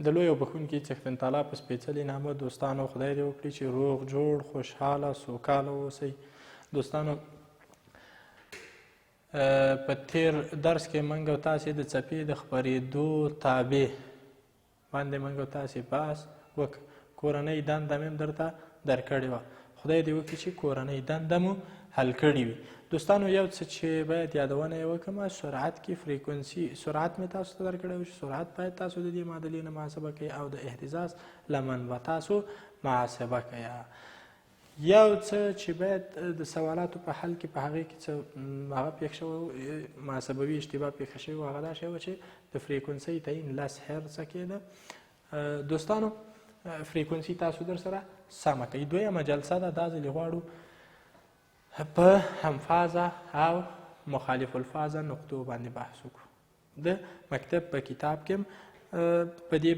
د لوی او بښونکي څښتن تعالی په سپېڅلي نامه دوستانو، خدای دې وکړي چې روغ جوړ، خوشحاله، سوکاله اوسئ. دوستانو، په تیر درس کې موږ او تاسې د څپې د خپرېدو تابع باندې موږ او تاسې بحث وکړ. کورنۍ دنده مې هم درته درکړې وه. خدای دې وکړي چې کورنۍ دنده مو حل کړې وي. دوستانو، یو څه چې باید یادونه یې وکړم، سرعت کې فریکونسي، سرعت مې تاسو ته درکړی و چې سرعت باید تاسو د دې معادلې نه محاسبه کړئ او د اهتزاز لمن به تاسو محاسبه کړئ. یو څه چې باید د سوالاتو په حل کې په هغې کې څه هغه پېښ شوی، محاسبوي اشتباه پېښه شوې وه، هغه دا شی وه چې د فریکونسۍ تعیین 10 هرڅه کېده. دوستانو، فریکونسي تاسو در سره سمه کړئ. دویمه جلسه ده، دا ځلې غواړو په همفازه او مخالف الفازه نقطو باندې بحث وکړو. د مکتب په کتاب کې په دې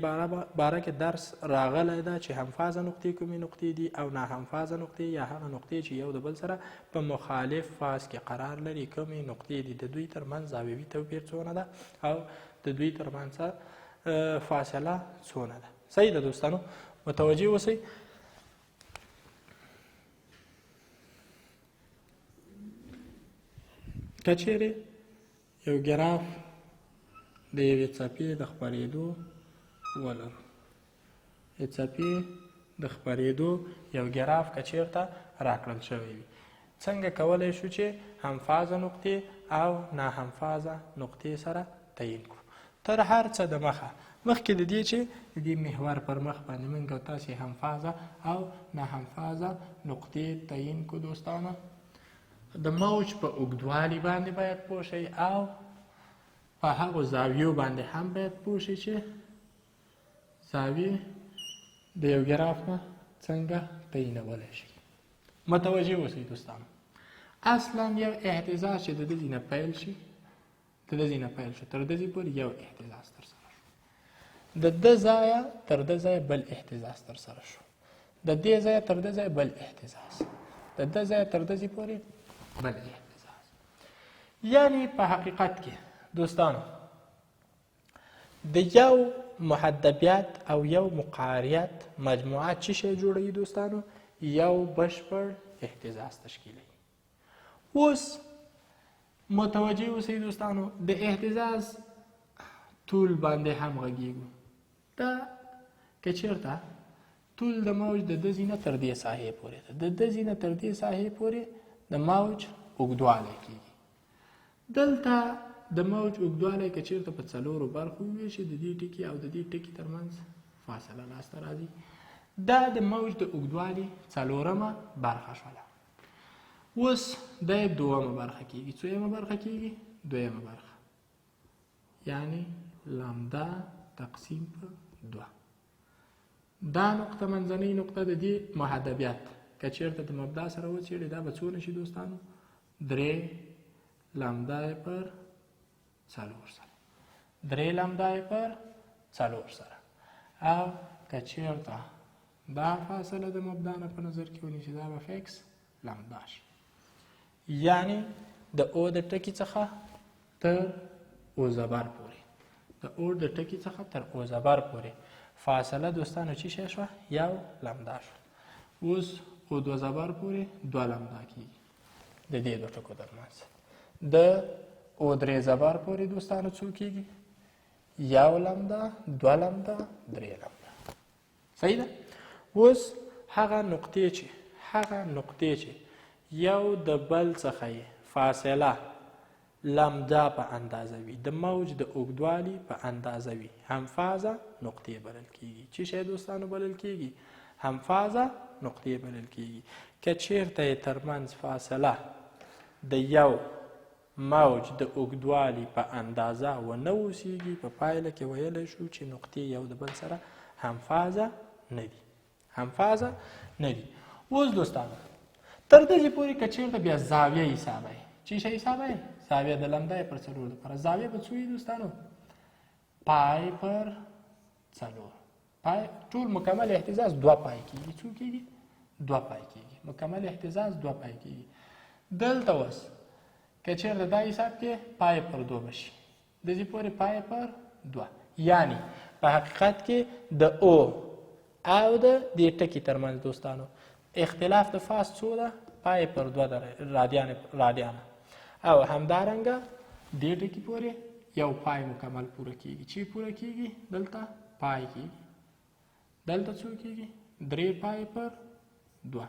باره کې درس راغلی ده چې همفازه نقطې کومې نقطې دي او ناهمفازه نقطې یا هغه نقطې چې یو د بل سره په مخالف فاز کې قرار لري کومې نقطې دي، د دوی ترمنځ زاویوي توپیر څونه ده او د دوی ترمنځ فاصله څونه ده. صحیح ده دوستانو، متوجه اوسئ. که چیرې یو ګراف د یوې څپې د خپرېدو ولرو، د څپې د خپرېدو یو ګراف که چیرته راکړل شوی وي، څنګه کولی شو چې همفازه نقطې او ناهمفازه نقطې سره تعین کړو؟ تر هر څه د مخه، مخکې د دې چې د دې محور پر مخ باندې موږ او تاسې همفازه او ناهمفازه نقطې تعین کړو، دوستانو، د موج په اوږدوالي باندې باید پوه شئ او په هغو زاویو باندې هم باید پوه شئ چې زاویې د یو ګراف نه څنګه تعینولی شئ. متوجه اوسئ دوستانو، اصلا یو اهتزاز چې د دې نه پیل شي، د دې نه پیل شو تر دې پورې یو اهتزاز ترسره شو، د ده ځایه تر ده ځایه بل اهتزاز ترسره شو، د دې ځایه تر ده ځایه بل اهتزاز، د ده ځایه تر ده ځای پورې بل اهتزاز. یعنی په حقیقت کې دوستانو د یو محدبیت او یو مقعریت مجموعه چی شی جوړوي دوستانو؟ یو بشپړ اهتزاز تشکیلوي. اوس متوجه اوسئ دوستانو، د اهتزاز طول باندې هم غږیږو. دا که چیرته طول د موج د ده ځای نه تر دې ساحې پورې ده، د ده ځای نه تر دې ساحې پورې د موج اوږدوالی کیږي. دلته د موج اوږدوالی که چیرته په څلورو برخو وویشي، د دې ټکي او د دې ټکي ترمنځ فاصله لاسته راځي. دا د موج د اوږدوالي څلورمه برخه شوله. اوس دا دویمه برخه کیږي. څویمه برخه کیږي؟ دویمه برخه، یعنی لامدا تقسیم په دوه. دا نقطه منځنۍ نقطه د دې محدبیت که چیرته د مبدا سره وڅېړي، دا به څونه شي دوستانو؟ درې لامدا پر څلور سره، درې لامدا پر څلور سره. او که چیرته دا فاصله د مبدا نه په نظر کې ونیسي، دا به فکس لامدا شي، یعنی د او د ټکي څخه تر او زبر پورې، د او د ټکي څخه تر او زبر پورې فاصله دوستانو چی شی شوه؟ یو لامدا شوه. اوس او دوه زبر پورې دوه لامدا کیږي د دې دوه ټکو ترمنځ. د او درې زبر پورې دوستانو څو کیږي؟ یو لامدا، دوه لامدا، درې لامدا. صحیح ده؟ اوس هغه نقطې چې، هغه نقطې چې یو د بل څخه یې فاصله لامدا په اندازه وي، د موج د اوږدوالي په اندازه وي، همفازه نقطې بلل کیږي. چی شی دوستانو بلل کیږي؟ همفازه نقطې بلل کیږي. که چیرته یې ترمنځ فاصله د یو موج د اوږدوالي په اندازه ونه اوسیږي، په پایله کې ویلی شو چې نقطې یو د بل سره همفازه نه دي، همفازه نه دي. اوس دوستانو تر دې پورې که چیرته بیا زاویه حسابوي، چی شی حسابوي؟ زاویه د لمدا پر څلور لپاره. زاویه به څو وي دوستانو؟ پای پر څلور. پای ټول مکمل اهتزاز دوه پای کیږي. څو کیږي؟ دوه پای کیږي. مکمل اهتزاز دوه پای کیږي. دلته اوس که چیرته دا حساب کې پای پر دوه به شي، د دې پورې پای پر دوه، یعنی په حقیقت کې د او او د دې ټکي ترمنځ دوستانو اختلاف د فاز څو ده؟ پای پر دوه رادیان رادیانه. او همدارنګه دې ټکي پورې یو پای مکمل پوره کیږي. چې پوره کیږي دلته پای کیږي، دلته څو کیږي؟ درې پای پر دوه.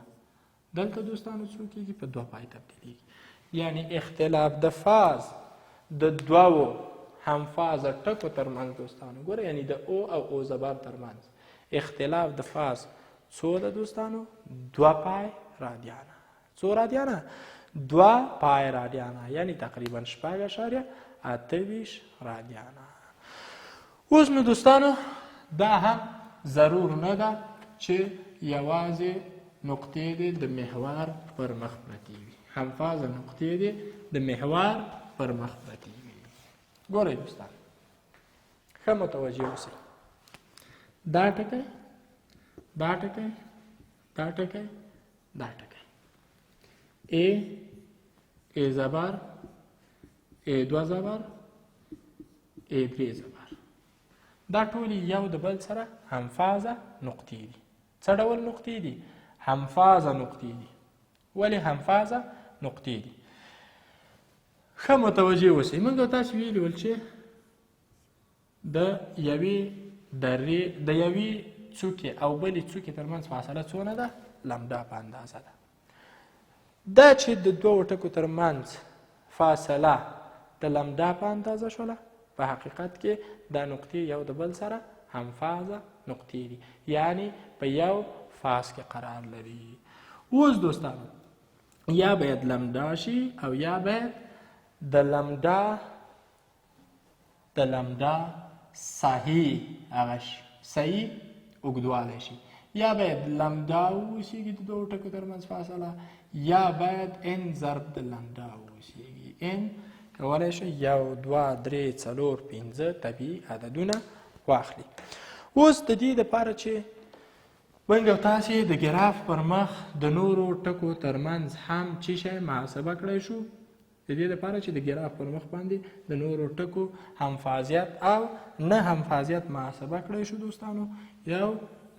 دلته دوستانو څو کیږي؟ په دوه پای تبدیلیږي. یعنی اختلاف د فاز د دوو همفازه ټکو ترمنځ دوستانو ګوره، یعنی د او او او زبر ترمنځ اختلاف د فاز څو ده دوستانو؟ دوه پای رادیانه. څو رادیانه؟ دوه پای رادیانه، یعنی تقریبا 6.28 رادیانه. اوس نو دوستانو دا هم ضرور نه ده چې یوازې نقطې دې د محور پر مخ پرتې وي، همفازه نقطې دې د محور پر مخ پرتې وي. ګورئ دوستان، ښه متوجه اوسئ. دا ټکی، دا ټکی، دا ټکی، دا ټکی، ای، ای زبر، ای دوه زبر، ای درې زبر، دا ټولې یو د بل سره همفازه نقطې دي. څه ډول نقطې دي؟ همفازه نقطې دي. ولې همفازه نقطې دي؟ ښه متوجه اوسئ. موږ تاسو ویلي ول چې د یوې درې د یوې څوکې او بلې څوکې ترمنځ فاصله څونه ده؟ لمدا په اندازه ده. دا چې د دوو ټکو ترمنځ فاصله د لمدا په اندازه شوله، په حقیقت کې دا نقطې یو د بل سره همفازه نقطې دي، یعنی په یو فاز کې قرار لري. اوس دوستانو یا باید لمدا شي او یا باید د لمدا صحیح هغه شي، صحیح اوږدوالی شي. یا باید لمدا واوسېږي د دوو ټکو ترمنځ فاصله، یا باید ان ضرب د لمدا واوسېږي. ان کولی شي 1 2 3 4 5 طبیعي عددونه واخلي. اوس د دې دپاره چې موږ او تاسې د ګراف پر مخ د نورو ټکو ترمنځ هم څه شی محاسبه کړی شو، د دې لپاره چې د ګراف پر مخ باندې د نورو ټکو همفازیت او نه همفازیت محاسبه کړی شو دوستانو، یو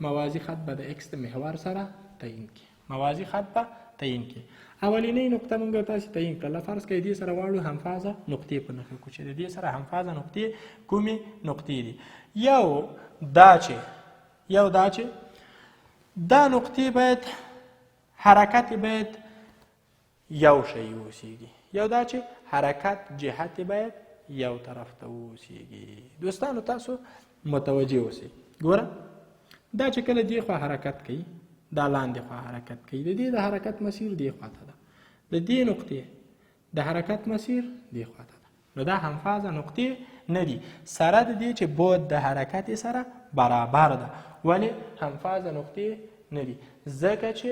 موازي خط به د ایکس د محور سره تعین کړي. موازي خط به تعین کړي. اولینۍ نقطه موږ تاسې تعین کړله. فرض کړئ دې سره غواړو همفازه نقطې په نښه کړو چې د دې سره همفازه نقطې کومې نقطې دي. یو دا چې دا نقطې باید حرکت باید یو شی اوسېږي. یو دا چې حرکت جهت باید یو طرف ته اوسېږي. دوستانو تاسو متوجه اوسئ. ګوره دا چې کله دې خوا حرکت کوي، دا لاندې خوا حرکت کوي، د دې د حرکت مسیر دې خوا ته ده، د دې نقطې د حرکت مسیر دې خوا ته ده. نو دا همفازه نقطې نه دي، سره د دې چې بعد د حرکت سره برابر ده، ولې همفازه نقطې نه دي؟ ځکه چې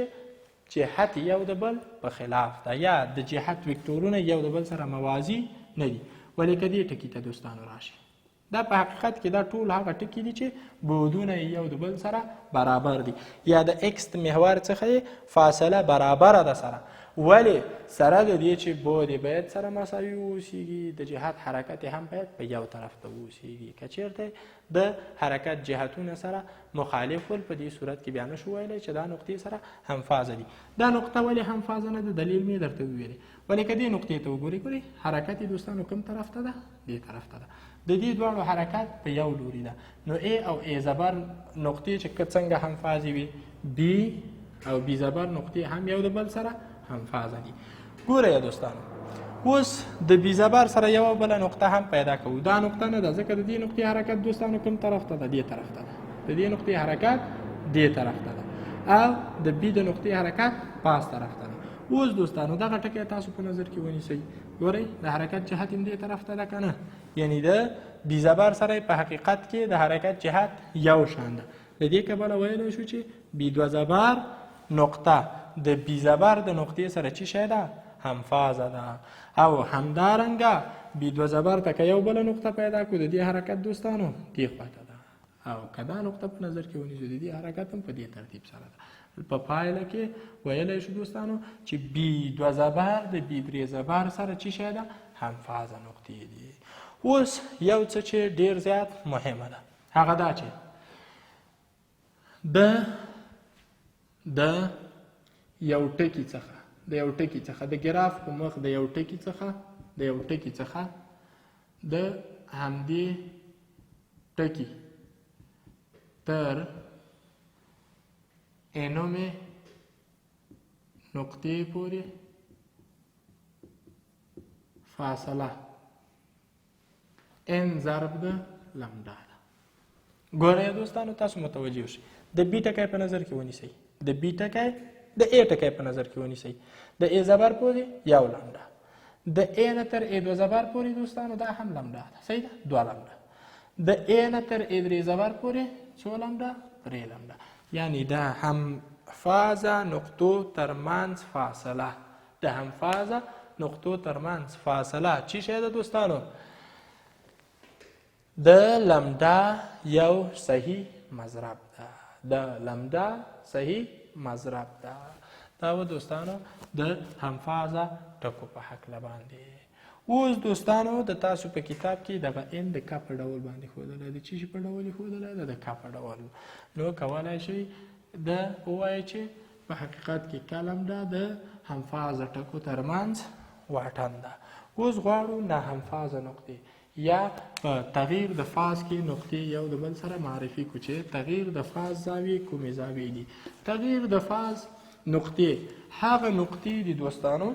جهت یو د بل په خلاف ده، یا د جهت وکټورونه یو د بل سره موازي نه دي. ولې که دې ټکي ته دوستانو راشي، دا په حقیقت کې دا ټول هغه ټکي دي چې بعدونه یې یو د بل سره برابر دي، یا د ایکس د محور څخه یې فاصله برابره ده سره، ولې سره د دې چې بعد یې باید سره مساوي واوسېږي، د جهت حرکت یې هم باید په یو طرف ته واوسېږي. که چېرته د حرکت جهتونه سره مخالف ول، په دې صورت کې بیا نشو ویلی چې دا نقطې سره همفازه دي. دا نقطه ولې همفازه نه ده؟ دلیل مې درته وویلې. ولې که دې نقطې ته وګورئ، ګورئ حرکت یې دوستانو کوم طرف ته ده؟ دې طرف ته ده. د دې دواړو حرکت په یو لوري ده. نو ای او ای زبر نقطې چې که څنګه همفازې وي، بی او بی زبر نقطې هم یو د بل سره همفازه دي. ګورئ دوستانو اوس د بی زبر سره یوه بله نقطه هم پیدا کوو. دا نقطه نه ده، ځکه د دې نقطې حرکت دوستانو کوم طرف ته ده؟ دې طرف ته ده. د دې نقطې حرکت دې طرف ته ده او د بی د نقطې حرکت پاس طرف ته ده. اوس دوستانو دغه ټکی تاسو په نظر کې ونیسئ. ګورئ د حرکت جهت هم دې طرف ته ده که نه؟ یعنی د بی زبر سره په حقیقت کې د حرکت جهت یو شان ده. له دې کبله ویلی شو چې بی دوه زبر نقطه د بی زبر د نقطې سره چی شی ده؟ همفازه ده. او همدارنګه بی دوه زبر ته که یو بله نقطه پیدا کړو، د دې حرکت دوستانو دې خواته ده، او که دا نقطه په نظر کې ونیسو د دې حرکت هم په دې ترتیب سره ده. په پایله کې ویلی شو دوستانو چې بی دوه زبر د بی درې زبر سره چی شی ده؟ همفازه نقطې دي. اوس یو څه چې ډیر زیات مهمه ده، هغه دا چې د د یو ټکي څخه د یو ټکي څخه د ګراف په مخ د یو ټکي څخه د یو ټکي څخه د همدې ټکي تر انومې نقطې پورې فاصله ان ضرب د لمدا ده. ګورئ دوستانو، تاسو متوجه اوسئ، د بي ټکی په نظر کې ونیسئ، د بي ټکی د ای ټکی په نظر کې ونیسئ، د ای زبر پورې یو لمدا، د ای نه تر ای دوه زبر پورې دوستانو دا هم لمدا ده، صحیح ده، دوه لمدا، د ای نه تر ای درې زبر پورې څو لمدا؟ درې لمدا. یعنی د همفازه نقطو ترمنځ فاصله، د همفازه نقطو ترمنځ فاصله چی شی ده دوستانو؟ د لمدا یو صحیح مضرب ده، د لمدا صحیح مضرب ده. دا و دوستانو د همفازه ټکو په هکله باندې. اوس دوستانو د تاسو په کتاب کې دغه ان د ک په ډول باندې ښودلی دی. چی شي په ډول یې ښودلی دی؟ د ک په ډول. نو کولی شئ د ووایئ چې په حقیقت کې ک لمدا د همفازه ټکو ترمنځ واټن ده. اوس غواړو ناهمفازه نقطې یا په تغییر د فاز کې نقطې یو د بل سره معرفي کړو چې تغییر د فاز زاویې کومې زاویې دي. تغییر د فاز نقطې هغه نقطې دي دوستانو،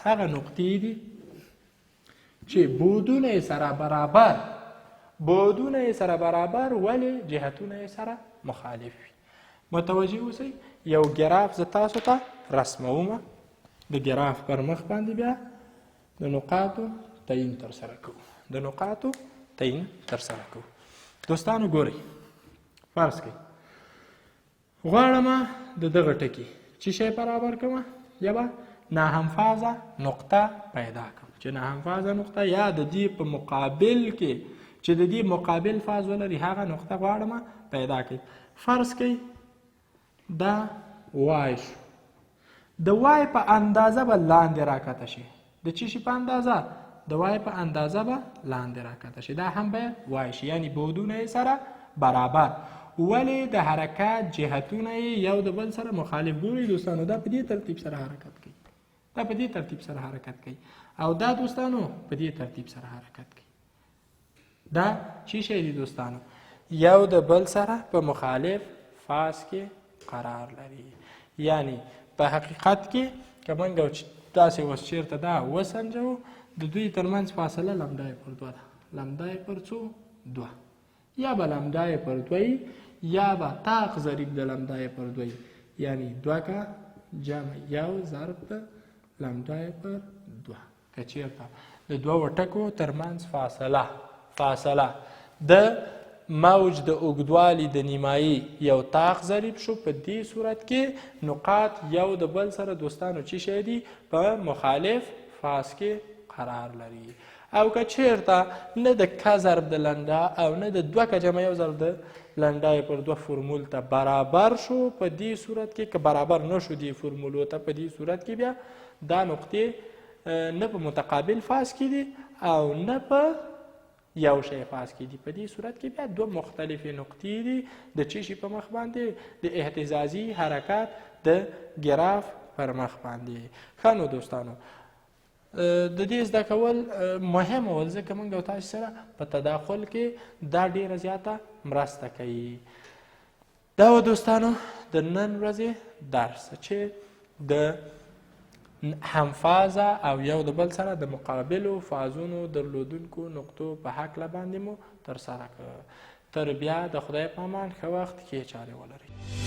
هغه نقطې دي چې بعدونه یې سره برابر، بعدونه یې سره برابر ولې جهتونه یې سره مخالف وي. متوجه اوسئ، یو ګراف زه تاسو ته رسموم، د ګراف پر مخ باندې بیا د نقاطو تعین ترسره کوو، د نقاطو تعین ترسره کوو. دوستانو ګورئ، فرض کړئ غواړم د دغه ټکي چې شی برابر کړم، یوه ناهمفازه نقطه پیدا کړم چې ناهمفازه نقطه یا د دې په مقابل کې چې د دې مقابل فاز ولري هغه نقطه غواړم پیدا کړم. فرض کړئ دا وای شو، د وای په اندازه به لاندې راکته شي. د چی شي په اندازه؟ د وای په اندازه به لاندې راکته شي، دا هم باید وای شي، یعنی بعدونه یې سره برابر ولې د حرکت جهتونه یې یو د بل سره مخالف. ګورئ دوستانو، دا په دې ترتیب سره حرکت کوي، دا په دې ترتیب سره حرکت کوي، او دا دوستانو په دې ترتیب سره حرکت کوي. دا چی شی دي دوستانو؟ یو د بل سره په مخالف فاز کې قرار لري. یعنی په حقیقت کې که موږ داسې اوس چېرته دا وسنجوو، د دوی ترمنځ فاصله لمدا پر دوه ده، لمدا پر څو؟ دوه. یا به لمدا پر دوه یا به طاق ضریب د لمدا پر دوه، یعنی دوه کا جمع یو ضرب د لمدا پر دوه. که چېرته د دوو ټکو ترمنځ فاصله د موج د اوږدوالي د نیمایي یو طاق ضریب شو، په دې صورت کې نقاط یو د بل سره دوستانو چی شی دي؟ په مخالف فاز کې قرار لري. او که چېرته نه د ک ضرب د لنډا او نه د دوه ک جمع یو ضرب د لنډا پر دوه فرمول ته برابر شو، په دې صورت کې که برابر نه شو دې فرمولو ته، په دې صورت کې بیا دا نقطې نه په متقابل فاز کې دي او نه په یو شی فاز کې دي. په دې صورت کې بیا دوه مختلفې نقطې دي د چی شي په مخ باندې؟ د اهتزازي حرکت د ګراف پر مخ باندې. ښه نو دوستانو، د دې زده کول مهم ول، ځکه موږ او تاسو سره په تداخل کې دا ډیره زیاته مرسته کوي. دا و دوستانو د نن ورځې درس چې د همفازه او یو د بل سره د مقابلو فازونو درلودونکو نقطو په هکله باندې مو ترسره کړ. تر بیا د خدای په امان، ښه وخت، ښې چارې ولرئ.